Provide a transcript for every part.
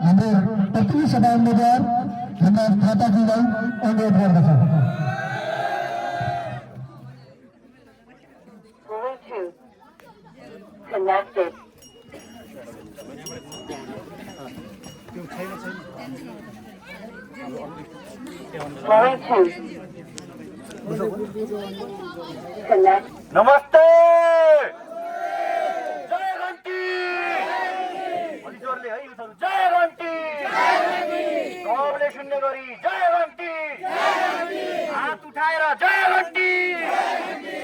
हाम्रो प्रतिनिधि सभा उम्मेद्वार धनराज थापाजीलाई अनुरोध गर्दछौँ। Bluetooth connected. Bluetooth connect. नमस्ते जय घन्टी अलि जोरले है युथहरू जय घन्टी सबले सुन्ने गरी जय घन्टी हात उठाएर जय घन्टी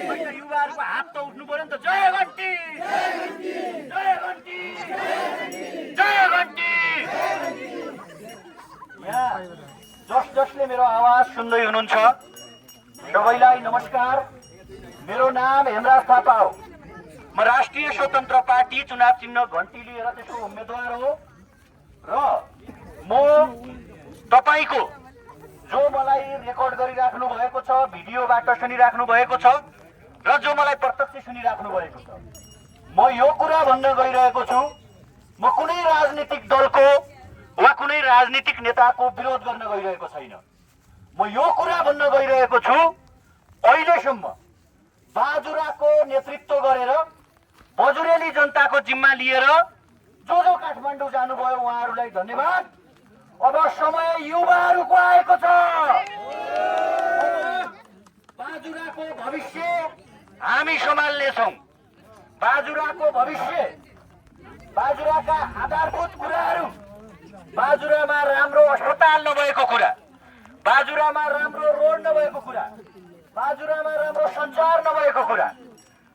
होइन युवाहरूको हात त उठ्नु पर्यो नि त जय घन्टी जय घन्टी जय घन्टी यहाँ जसले मेरो आवाज सुन्दै हुनुहुन्छ सबैलाई नमस्कार। मेरो नाम हेमराज थापा हो। म राष्ट्रिय स्वतन्त्र पार्टी चुनाव चिन्ह घन्टी लिएर त्यसको उम्मेदवार हो र म तपाईको जो मलाई रेकर्ड गरिराख्नु भएको छ, भिडियोबाट सुनिराख्नु भएको छ र जो मलाई प्रत्यक्ष सुनिराख्नु भएको छ, म यो कुरा भन्न गइरहेको छु, म कुनै राजनीतिक दलको वा कुनै राजनीतिक नेताको विरोध गर्न गइरहेको छैन। म यो कुरा भन्न गइरहेको छु, अहिलेसम्म बाजुराको नेतृत्व गरेर बजुरेली जनताको जिम्मा लिएर जो काठमाडौँ जानुभयो उहाँहरूलाई धन्यवाद। अब समय युवाहरूको आएको छ। बाजुराको भविष्य हामी सम्हाल्नेछौँ। बाजुराको भविष्य, बाजुराका आधारभूत कुराहरू, बाजुरामा राम्रो अस्पताल नभएको कुरा, बाजुरामा राम्रो रोड नभएको कुरा, बाजुरामा राम्रो सञ्चार नभएको कुरा,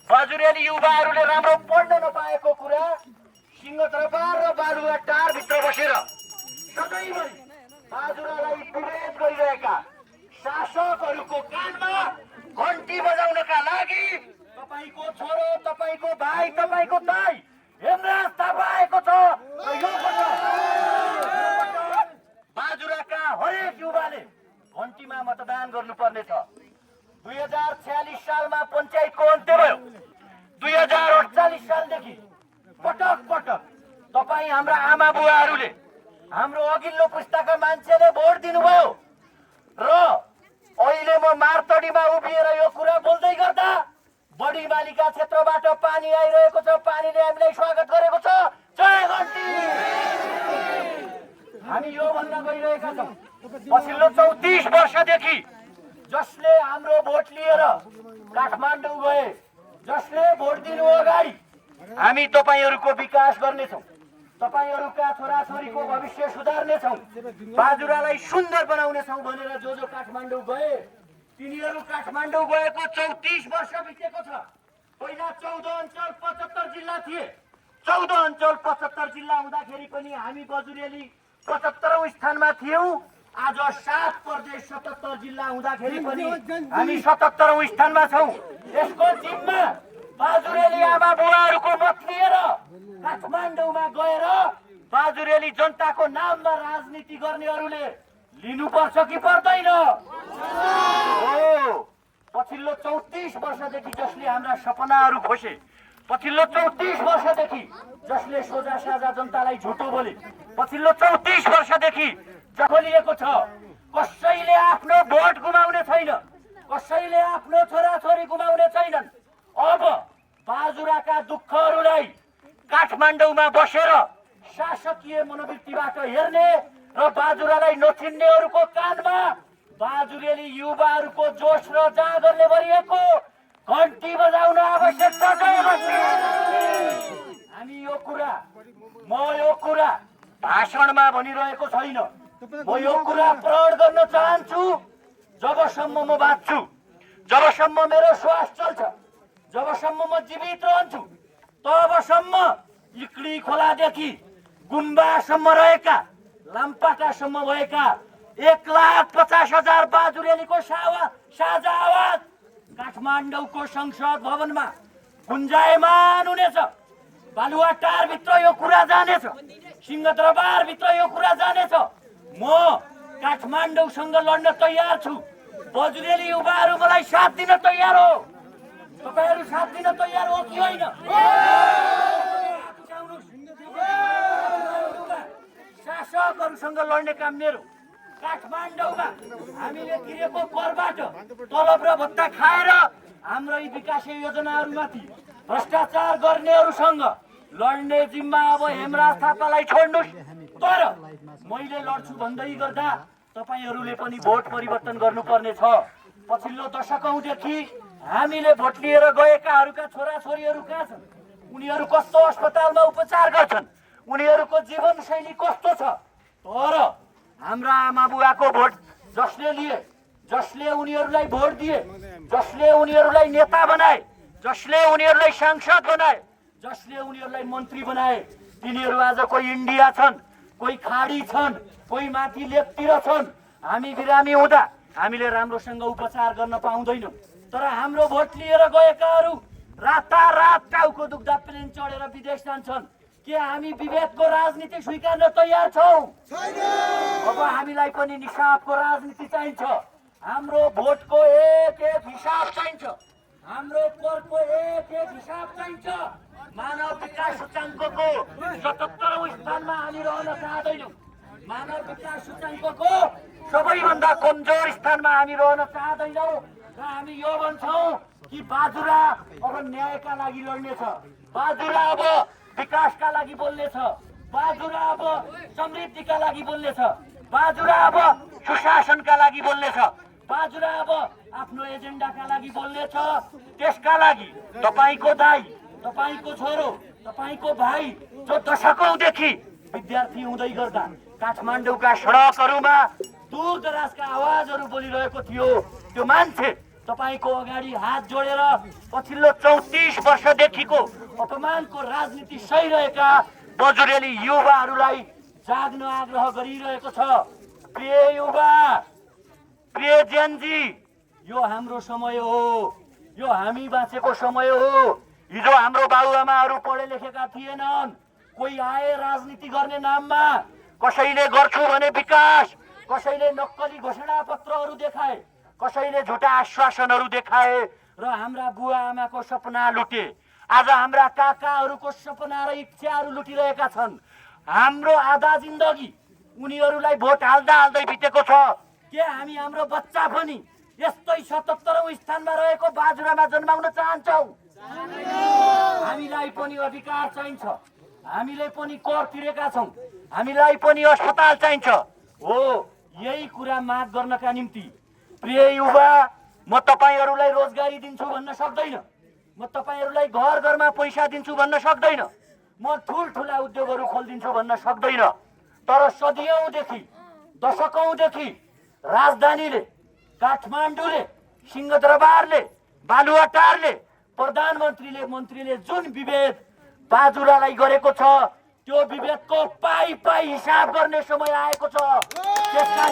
बाजुरेली युवाहरूले राम्रो पढ्न नपाएको कुरा, सिंहदरबार र बालुवाटार भित्र बसेर सधैँभरि बाजुरालाई विभेद गरिरहेका शासकहरूको कानमा घन्टी बजाउनका लागि तपाईको छोरो, तपाईको भाइ, तपाईको दाइ हेमराज थापा आएको छ। यो बाजुराका हरेक युवाले घन्टीमा मतदान गर्नुपर्नेछ। 2046 सालमा पञ्चायतको अन्त्य भयो। 2048 सालदेखि पटक पटक तपाईँ हाम्रा आमा बुवाहरूले, हाम्रो अघिल्लो पुस्ताका मान्छेले भोट दिनुभयो र अहिले म मार्तडीमा उभिएर यो कुरा बोल्दै गर्दा बढी मालिका क्षेत्रबाट पानी आइरहेको छ। पानीले हामीलाई स्वागत गरेको छ। जय घन्टी। हामी यो भन्न गइरहेका छौँ, पछिल्लो 34 वर्षदेखि जसले हाम्रो भोट लिएर काठमाडौँ गए, जसले भोट दिनु अगाडि हामी तपाईहरूको विकास गर्नेछौँ, तपाईहरूका छोराछोरीको भविष्य सुधार्नेछौँ, बाजुरालाई सुन्दर बनाउनेछौँ भनेर जो काठमाडौँ गए, तिनीहरू काठमाडौँ गएको 34 वर्ष बितेको छ। पहिला 14 अञ्चल 75 जिल्ला थिए। 14 अञ्चल 75 जिल्ला हुँदाखेरि पनि हामी बजुरेली 75औं स्थानमा थियौँ। आज 7 प्रदेश 77 जिल्ला हुँदाखेरि पनि हामी 77औं स्थानमा छौँ। यसको जिम्मा बाजुरेली आमा बुवाहरूको मत लिएर काठमाडौँमा गएर बाजुरेली जनताको नाममा राजनीति गर्नेहरूले लिनुपर्छ कि पर्दैन? पछिल्लो 34 वर्षदेखि जसले हाम्रा सपनाहरू खोसे, पछिल्लो 34 वर्षदेखि जसले सोझा साझा जनतालाई झुटो बोले, पछिल्लो 34 वर्षदेखि खोलिएको छ। कसैले आफ्नो भोट गुमाउने छैन, कसैले आफ्नो छोराछोरी गुमाउने छैनन्। अब बाजुराका दुःखहरूलाई काठमाडौँमा बसेर शासकीय मनोवृत्तिबाट हेर्ने र बाजुरालाई नचिन्नेहरूको कानमा बाजुरेली युवाहरूको जोस र जागरले भरिएको घन्टी बजाउन आवश्यक छ। हामी यो कुरा, म यो कुरा भाषणमा भनिरहेको छैन, म यो कुरा प्रण गर्न चाहन्छु। जबसम्म म बाँच्छु, जबसम्म मेरो श्वास चल्छ, जबसम्म म जीवित रहन्छु, तबसम्म इक्ली खोलादेखि गुम्बासम्म रहेका, लाम्पाटासम्म भएका 1,50,000 बाजुरेलीको साझा आवाज काठमाडौँको संसद भवनमा गुन्जायमान हुनेछ। बालुवाटार भित्र यो कुरा जानेछ, सिंहदरबार भित्र यो कुरा जानेछ। म काठमाडौँसँग लड्न तयार छु। बजुरेली युवाहरू मलाई साथ दिन तयार हो। तपाईहरु साथ दिन तयार हो कि होइन? शासकहरूसँग लड्ने काम मेरो। काठमाडौँमा हामीले तिरेको करबाट तलब र भत्ता खाएर हाम्रो यी विकास योजनाहरूमाथि भ्रष्टाचार गर्नेहरूसँग लड्ने जिम्मा अब हेमराज थापालाई छोड्नुहोस्। तर मैले लड्छु भन्दै गर्दा तपाईहरूले पनि भोट परिवर्तन गर्नुपर्ने छ। पछिल्लो दशकौँदेखि हामीले भोट लिएर गएकाहरूका छोराछोरीहरू कहाँ छन्? उनीहरू कस्तो अस्पतालमा उपचार गर्छन्? उनीहरूको जीवनशैली कस्तो छ? तर हाम्रा आमा बुवाको भोट जसले लिए, जसले उनीहरूलाई भोट दिए, जसले उनीहरूलाई नेता बनाए, जसले उनीहरूलाई सांसद बनाए, जसले उनीहरूलाई मन्त्री बनाए, तिनीहरू आज कोही इन्डिया छन्, कोही खाडी छन्, कोही माथि लेकतिर छन्। हामी बिरामी हुँदा हामीले राम्रोसँग उपचार गर्न पाउँदैनौँ। तर हाम्रो भोट लिएर गएकाहरू रातारात टाउको दुख्दा प्लेन चढेर विदेश जान्छन्। के हामी विभेदको राजनीति स्वीकार्न तयार छौँ? अब हामीलाई पनि निसाबको राजनीति चाहिन्छ। हाम्रो भोटको एक एक हिसाब चाहिन्छ। हाम्रो करको एक एक हिसाब चाहिन्छ। मानव विकास सूचाङ्कको 77औं स्थानमा हामी रहन चाहदैनौँ। मानव विकास सूचाङ्कको सबैभन्दा कमजोर स्थानमा हामी रहन चाहदैनौँ र हामी यो भन्छौँ कि बाजुरा अब न्यायका लागि लड्नेछ। बाजुरा अब विकासका लागि बोल्नेछ। बाजुरा अब समृद्धिका लागि बोल्नेछ। बाजुरा अब सुशासनका लागि बोल्नेछ। बाजुरा अब आफ्नो एजेन्डाका लागि बोल्नेछ। त्यसका लागि तपाईको दाइ, तपाईको छोरो, तपाईको भाइ जो दशकौँदेखि विद्यार्थी हुँदै गर्दा काठमाडौँका सडकहरूमा दूरदराजका आवाजहरू बोलिरहेको थियो, त्यो मान्छे तपाईको अगाडि हात जोडेर पछिल्लो 34 वर्षदेखिको अपमानको राजनीति सहिरहेका बजुरेली युवाहरूलाई जाग्न आग्रह गरिरहेको छ। प्रिय युवा, प्रिय जेनजी, यो हाम्रो समय हो। यो हामी बाँचेको समय हो। हिजो हाम्रो बाबुआमाहरू पढे लेखेका थिएनन्। कोही आए राजनीति गर्ने नाममा, कसैले गर्छु भने विकास, कसैले नक्कली घोषणा पत्रहरू देखाए, कसैले झुटा आश्वासनहरू देखाए र हाम्रा बुवा आमाको सपना लुटे। आज हाम्रा काकाहरूको सपना र इच्छाहरू लुटिरहेका छन्। हाम्रो आधा जिन्दगी उनीहरूलाई भोट हाल्दा हाल्दै बितेको छ। के हामी हाम्रो बच्चा पनि यस्तै 77औं स्थानमा रहेको बाजुरामा जन्माउन चाहन्छौँ? हामीलाई पनि अधिकार चाहिन्छ। हामीले पनि कर तिरेका छौँ। हामीलाई पनि अस्पताल चाहिन्छ। हो, यही कुरा माग गर्नका निम्ति प्रिय युवा, म तपाईहरूलाई रोजगारी दिन्छु भन्न सक्दैन। म तपाईहरूलाई घर घरमा पैसा दिन्छु भन्न सक्दैन। म ठुल्ठुला उद्योगहरू खोलिदिन्छु भन्न सक्दैन। तर सदियौँदेखि, दशकौँदेखि राजधानीले, काठमाडौँले, सिंहदरबारले, बालुवाटारले, प्रधानमन्त्रीले, मन्त्रीले जुन विभेद बाजुरालाई गरेको छ, त्यो विभेदको पाइ पाइ हिसाब गर्ने समय आएको छ। त्यसका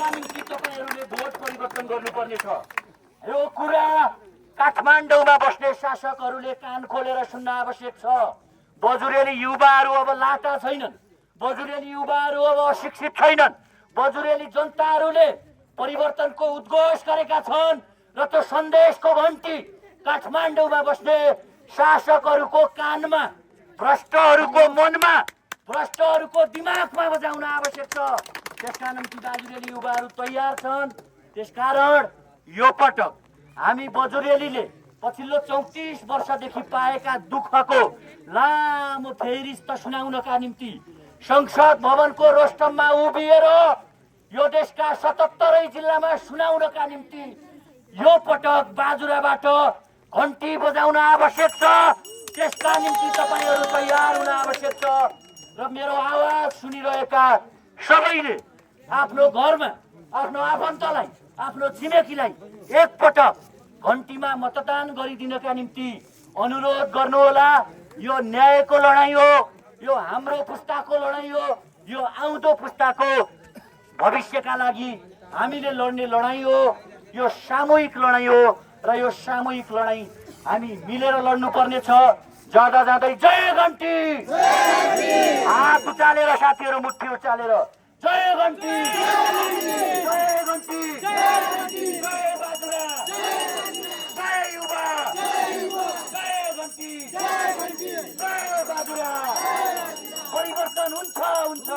निम्ति तपाईहरूले भोट परिवर्तन गर्नुपर्ने छ। यो कुरा काठमाडौँमा बस्ने शासकहरूले कान खोलेर सुन्न आवश्यक छ। बजुरेली युवाहरू अब लाटा छैनन्। बजुरेली युवाहरू अब अशिक्षित छैनन्। बजुरेली जनताहरूले परिवर्तनको उद्घोष गरेका छन् र त्यो सन्देशको घन्टी काठमाडौँमा बस्ने शासकहरूको कानमा, भ्रष्टहरूको मनमा, भ्रष्टहरूको दिमागमा बजाउन आवश्यक छ। त्यसका निम्ति बजुरेली युवाहरू तयार छन्। त्यसकारण यो पटक हामी बजुरेलीले पछिल्लो 34 वर्षदेखि पाएका दुःखको लामो फेरिस्त सुनाउनका निम्ति संसद भवनको रोस्टममा उभिएर यो देशका 77 जिल्लामा सुनाउनका निम्ति यो पटक बाजुराबाट घन्टी बजाउन आवश्यक छ। त्यसका निम्ति तपाईहरू तयार हुन आवश्यक छ। र मेरो आवाज सुनिरहेका सबैले आफ्नो घरमा, आफ्नो आफन्तलाई, आफ्नो छिमेकीलाई एकपटक घन्टीमा मतदान गरिदिनका निम्ति अनुरोध गर्नुहोला। यो न्यायको लडाईँ हो। यो हाम्रो पुस्ताको लडाईँ हो। यो आउँदो पुस्ताको भविष्यका लागि हामीले लड्ने लडाईँ हो। यो सामूहिक लडाईँ हो र यो सामूहिक लडाईँ हामी मिलेर लड्नुपर्ने छ। जाँदा जाँदै जय घन्टी, हात उचालेर साथीहरू मुट्ठी उचालेर जय घन्टी, जय घन्टी, जय बाजुरा, जय युवा, जय घन्टी, जय बाजुरा। परिवर्तन हुन्छ हुन्छ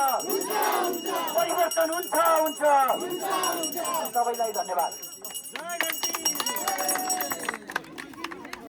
परिवर्तन हुन्छ हुन्छ सबैलाई धन्यवाद।